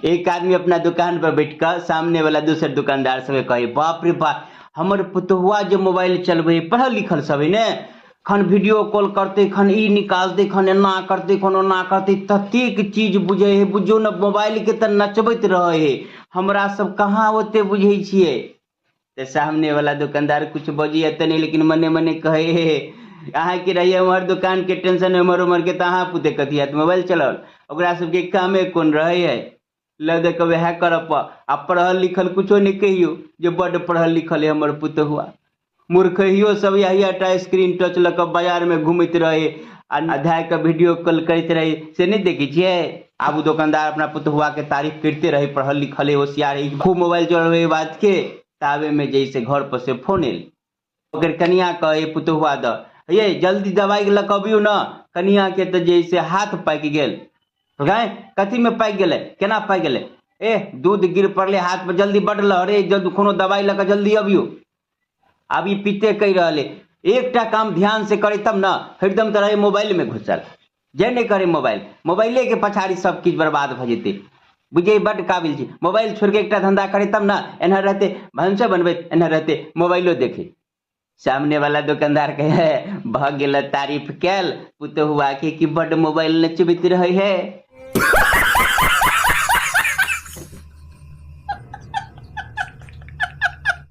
एक आदमी अपना दुकान पर बैठ कऽ सामने वाला दोसर दुकानदार सबके कहै, बाप रे बाप, हमर पुतहुआ जे मोबाइल चलबै है, पढ़ल लिखल सब है ने, खन वीडियो कॉल करतै, खन ई निकालतै, खन एना करतै, खन ओना करतै, ततेक चीज बुझै है, बुझियौ ने मोबाइल के तऽ नचबैत रहै है। हमरा सब कहाँ ओते बुझै छियै। तऽ सामने वाला दुकानदार कुछ बजैया तऽ नहि, लेकिन मने मने कहै हे, अहाँके रहैया उम्हर दुकान के टेंशन, एम्हर उम्हर के, तऽ अहाँ पुते कथी हैत मोबाइल चलाओल। ओकरा सबके कामे कोन रहै है, लऽ दऽ कऽ वएह करऽ पर। आ पढ़ल लिखल कुछो नहि कहियौ जे बड्ड पढ़ल लिखल है हमर पुतहुआ, मूर्खहियो सब यही टा स्क्रीन टच लऽ कऽ बाजारमे घुमैत रहै आ धए कऽ वीडियो कॉल करैत रहै, से नहि देखै छियै? आब ओ दोकानदार अपना पुतहुआके तारीफ करिते रहै, पढ़ल लिखल है, होशियार है, खूब मोबाइल चलबै बात के। ताबेमे जैसे घर पर से फोन एल, ओकर कनिया कहै पुतहुआ दऽ, ये जल्दी दवाइ लऽ कऽ अबियौ ने। कनियाके तऽ जे से हाथ पाकि गेल। गाय कथीमे पाकि गेलै, केना पाकि गेलै? ए दूध गिर पड़लै हाथ पर, जल्दी बड लहरे, जल्दी कोनो दवाइ लऽ कऽ जल्दी अबियौ। आब ई पिते कहि रहल है, एकटा काम ध्यान से करे तब ने, हरदम तऽ रहै मोबाइल में घुसल, जे नहि करे मोबाइल, मोबाइले के पछाड़ी सब किछु बर्बाद भऽ जेतै। बुझियै बड्ड काबिल छी, मोबाइल छोड़ि कऽ एकटा धंधा करे तब ने, एना रहते भनसो बनबैत, एना रहते मोबाइलो देखे। सामने वाला दुकानदार कहे, भऽ गेल तारीफ कैल पुतहुआ के कि बड्ड मोबाइल नचबैत रहै है।